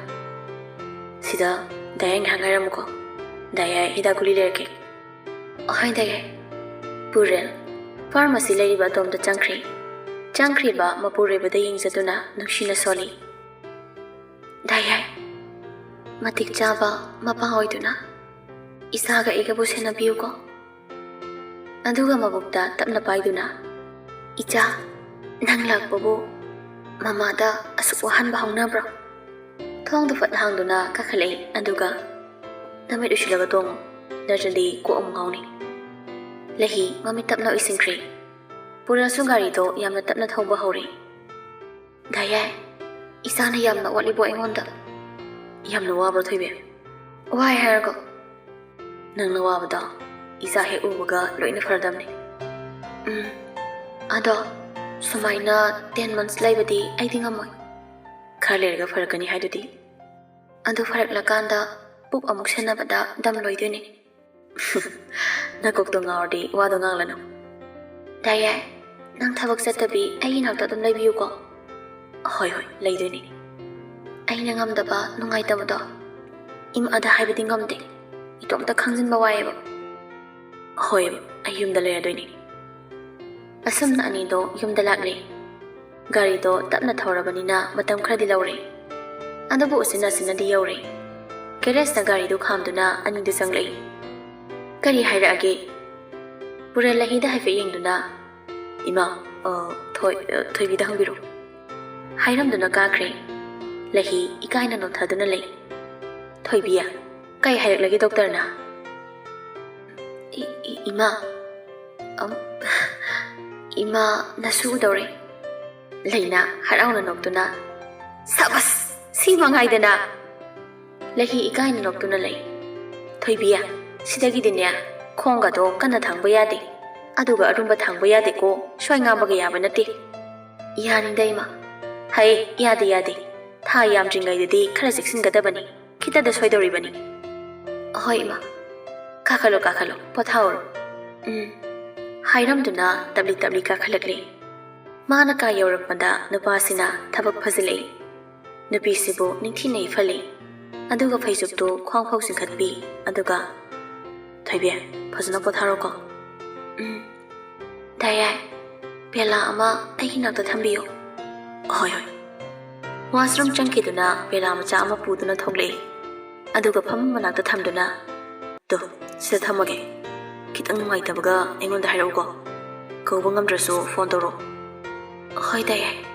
"ꯁꯤꯗ ꯗꯥ ꯌꯥꯏ ꯉꯥꯏꯍꯥꯛ ꯉꯥꯏꯔꯝꯃꯨꯀꯣ꯫ ꯗꯥ ꯌꯥꯏ ꯍꯤꯗꯥꯛ ꯒꯨꯂꯤ ꯂꯩꯔꯛꯀꯦ꯫" "ꯍꯣꯏ ꯗꯥ ꯌꯥꯏ꯫" ꯄꯨꯔꯦꯜ ꯐꯥꯔꯃꯥꯁꯤ ꯂꯩꯔꯤꯕ ꯑꯗꯣꯝꯗ ꯆꯪꯈ꯭ꯔꯤ꯫ ꯆꯪꯈ꯭ꯔꯤꯕ ꯃꯄꯨꯔꯣꯏꯕꯗ ꯌꯦꯡꯖꯗꯨꯅ ꯅꯨꯡꯁꯤꯅ ꯁꯣꯜꯂꯤ꯫ "ꯗꯥ ꯌꯥꯏ, ꯃꯇꯤꯛ ꯆꯥꯕ ꯃꯄꯥ ꯑꯣꯏꯗꯨꯅ ꯏꯆꯥꯒ ꯑꯩꯒꯕꯨ ꯁꯦꯟꯅꯕꯤꯌꯨꯀꯣ꯫" ꯑꯗꯨꯒ ꯃꯕꯨꯛꯇ ꯇꯞꯅ ꯄꯥꯏꯗꯨꯅ, "ꯏꯆꯥ, ꯅꯪ ꯂꯥꯛꯄꯕꯨ ꯃꯃꯥꯗ ꯑꯁꯨꯛ ꯋꯥꯍꯟꯕ ꯍꯧꯅꯕ꯭ꯔꯣ?" ꯊꯣꯡꯗꯨ ꯐꯠ ꯍꯥꯡꯗꯨꯅ ꯀꯥꯈꯠꯂꯛꯏ꯫ ꯑꯗꯨꯒ, "ꯅꯃꯤꯠ ꯎꯏꯁꯤꯜꯂꯒ ꯇꯣꯡꯉꯨ, ꯅꯠꯇ꯭ꯔꯗꯤ ꯀꯣꯛ ꯑꯃꯨꯛ ꯉꯥꯎꯅꯤ꯫" ꯂꯩꯍꯤ ꯃꯃꯤꯠ ꯇꯞꯅ ꯎꯏꯁꯤꯟꯈ꯭ꯔꯦ꯫ ꯄꯨꯔꯦꯜꯁꯨ ꯒꯥꯔꯤꯗꯣ ꯌꯥꯝꯅ ꯇꯞꯅ ꯊꯧꯕ ꯍꯧꯔꯦ꯫ "ꯗꯥ ꯌꯥꯏ, ꯏꯆꯥꯅ ꯌꯥꯝꯅ ꯋꯥꯠꯂꯤꯕꯣ ꯑꯩꯉꯣꯟꯗ?" "ꯌꯥꯝꯅ ꯋꯥꯕ꯭ꯔꯣ ꯊꯣꯏꯕꯤ?" "ꯋꯥꯏ ꯍꯥꯏꯔꯒ?" "ꯅꯪꯅ ꯋꯥꯕꯗꯣ ꯏꯆꯥ ꯍꯦꯛ ꯎꯕꯒ ꯂꯣꯏꯅ ꯐꯔꯗꯝꯅꯤ꯫" "ꯎꯝ, ꯑꯗꯣ ꯁꯨꯃꯥꯏꯅ ten months ꯂꯩꯕꯗꯤ ꯑꯩꯗꯤ ꯉꯝꯃꯣꯏ꯫" "ꯈꯔ ꯂꯩꯔꯒ ꯐꯔꯛꯀꯅꯤ ꯍꯥꯏꯗꯨꯗꯤ?" "ꯑꯗꯨ ꯐꯔꯛꯂꯀꯥꯟꯗ ꯄꯨꯛ ꯑꯃꯨꯛ ꯁꯦꯟꯅꯕꯗ ꯗꯝ ꯂꯣꯏꯗꯣꯏꯅꯤ꯫" "ꯅꯀꯣꯛꯇꯣ ꯉꯥꯎꯔꯗꯤ ꯋꯥꯗꯣ ꯉꯥꯡꯂꯅꯨ꯫" "ꯗꯥ ꯌꯥꯏ, ꯅꯪ ꯊꯕꯛ ꯆꯠꯇꯕꯤ ꯑꯩꯒꯤ ꯅꯥꯛꯇ ꯑꯗꯨꯝ ꯂꯩꯕꯤꯌꯨꯀꯣ꯫" "ꯍꯣꯏ, ꯍꯣꯏ, ꯂꯩꯗꯣꯏꯅꯤ꯫" "ꯑꯩꯅ ꯉꯝꯗꯕ, ꯅꯨꯡꯉꯥꯏꯇꯕꯗꯣ ꯏꯃꯥꯗ ꯍꯥꯏꯕꯗꯤ ꯉꯝꯗꯦ꯫ ꯏꯇꯣꯝꯇ ꯈꯪꯖꯤꯟꯕ ꯋꯥꯏꯌꯦꯕ꯫" "ꯍꯣꯏ, ꯑꯩ ꯌꯨꯝꯗ ꯂꯩꯔꯗꯣꯏꯅꯤ꯫" ꯑꯁꯨꯝꯅ ꯑꯅꯤꯗꯣ ꯌꯨꯝꯗ ꯂꯥꯛꯂꯦ꯫ ꯒꯥꯔꯤꯗꯣ ꯇꯞꯅ ꯊꯧꯔꯕꯅꯤꯅ ꯃꯇꯝ ꯈꯔꯗꯤ ꯂꯧꯔꯦ꯫ ꯑꯗꯨꯕꯨ ꯎꯆꯤꯟ ꯅꯥꯆꯤꯟꯅꯗꯤ ꯌꯧꯔꯦ꯫ ꯒꯦꯔꯦꯖꯇ ꯒꯥꯔꯤꯗꯨ ꯈꯥꯝꯗꯨꯅ ꯑꯅꯤꯗꯨ ꯆꯪꯂꯛꯏ꯫ "ꯀꯔꯤ ꯍꯥꯏꯔꯛꯑꯒꯦ?" ꯄꯨꯔꯦꯜ ꯂꯩꯍꯤꯗ ꯍꯥꯏꯐꯦꯠ ꯌꯦꯡꯗꯨꯅ, "ꯏꯃꯥ, ꯑ, ꯊꯣꯏ-, ꯑ, ꯊꯣꯏꯕꯤꯗ ꯍꯪꯕꯤꯔꯣ꯫" ꯍꯥꯏꯔꯝꯗꯨꯅ ꯀꯥꯈ꯭ꯔꯦ꯫ ꯂꯩꯍꯤ ꯏꯀꯥꯏꯅ ꯅꯣꯟꯊꯗꯨꯅ ꯂꯩ꯫ "ꯊꯣꯏꯕꯤ, ꯀꯩ ꯍꯥꯏꯔꯛꯂꯒꯦ ꯗꯣꯛꯇꯔꯅ?" "ꯏ-, ꯏ-, ꯏꯃꯥ, ꯑꯝ, ꯏꯃꯥ, ꯅꯁꯨ ꯎꯗꯧꯔꯦ꯫" ꯂꯩꯅꯥ ꯍꯔꯥꯎꯅ ꯅꯣꯛꯇꯨꯅ, "ꯁꯥꯕꯁ! ꯁꯤ ꯃꯉꯥꯏꯗꯅ!" ꯂꯩꯍꯤ ꯏꯀꯥꯏꯅ ꯅꯣꯛꯇꯨꯅ ꯂꯩ꯫ "ꯊꯣꯏꯕꯤ, ꯁꯤꯗꯒꯤꯗꯤꯅꯦ, ꯈꯣꯡꯒꯗꯣ ꯀꯟꯅ ꯊꯥꯡꯕ ꯌꯥꯗꯦ꯫ ꯑꯗꯨꯒ ꯑꯔꯨꯝꯕ ꯊꯥꯡꯕ ꯌꯥꯗꯦꯀꯣ, ꯁ꯭ꯋꯥꯏ ꯉꯥꯡꯕꯒ ꯌꯥꯕ ꯅꯠꯇꯦ꯫" "ꯌꯥꯅꯤꯗ ꯏꯃꯥ꯫" "ꯍꯩ, ꯌꯥꯗꯦ, ꯌꯥꯗꯦ꯫ ꯊꯥ ꯌꯥꯝꯗ꯭ꯔꯤꯉꯩꯗꯗꯤ ꯈꯔ ꯆꯦꯛꯁꯤꯟꯒꯗꯕꯅꯤ, ꯈꯤꯇꯗ ꯁꯣꯏꯗꯧꯔꯤꯕꯅꯤ꯫ ꯍꯣꯏ ꯏꯃꯥ, ꯀꯥꯈꯠꯂꯣ ꯀꯥꯈꯠꯂꯣ, ꯄꯣꯊꯥꯍꯧꯔꯣ꯫ ꯎꯝ꯫ ꯍꯥꯏꯔꯝꯗꯨꯅ ꯇꯞꯂꯤ ꯇꯞꯂꯤ ꯀꯥꯈꯠꯂꯛꯂꯤ꯫ ꯃꯥꯅ ꯀꯥ ꯌꯧꯔꯛꯄꯗ ꯅꯨꯄꯥꯁꯤꯅ ꯊꯕꯛ ꯐꯖꯤꯜꯂꯛꯏ꯫ ꯅꯨꯄꯤꯁꯤꯕꯨ ꯅꯤꯡꯊꯤꯅ ꯏꯐꯜꯂꯤ꯫ ꯑꯗꯨꯒ ꯐꯩꯖꯨꯞꯇꯨ ꯈ꯭ꯋꯥꯡ ꯐꯥꯎ ꯆꯤꯡꯈꯠꯄꯤ꯫ ꯑꯗꯨꯒ, "ꯊꯣꯏꯕꯤ, ꯐꯖꯅ ꯄꯣꯊꯥꯔꯣꯀꯣ꯫" "ꯎꯝ, ꯗꯥ ꯌꯥꯏ, ꯄꯦꯂꯥ ꯑꯃ ꯑꯩꯒꯤ ꯅꯥꯛꯇ ꯊꯝꯕꯤꯌꯨ꯫" "ꯍꯣꯏ, ꯍꯣꯏ꯫" ꯋꯥꯁꯔꯨꯝ ꯆꯪꯈꯤꯗꯨꯅ ꯄꯦꯂꯥ ꯃꯆꯥ ꯑꯃ ꯄꯨꯗꯨꯅ ꯊꯣꯛꯂꯛꯏ꯫ ꯑꯗꯨꯒ ꯐꯃꯨꯡ ꯃꯅꯥꯛꯇ ꯊꯝꯗꯨꯅ, "ꯇꯨ, ꯁꯤꯗ ꯊꯝꯃꯒꯦ꯫ ꯈꯤꯇꯪ ꯅꯨꯡꯉꯥꯏꯇꯕꯒ ꯑꯩꯉꯣꯟꯗ ꯍꯥꯏꯔꯛꯎꯀꯣ꯫ ꯀꯧꯕ ꯉꯝꯗ꯭ꯔꯁꯨ ꯐꯣꯟ ꯇꯧꯔꯛꯑꯣ꯫" "ꯍꯣꯏ, ꯗꯥ ꯌꯥꯏ꯫"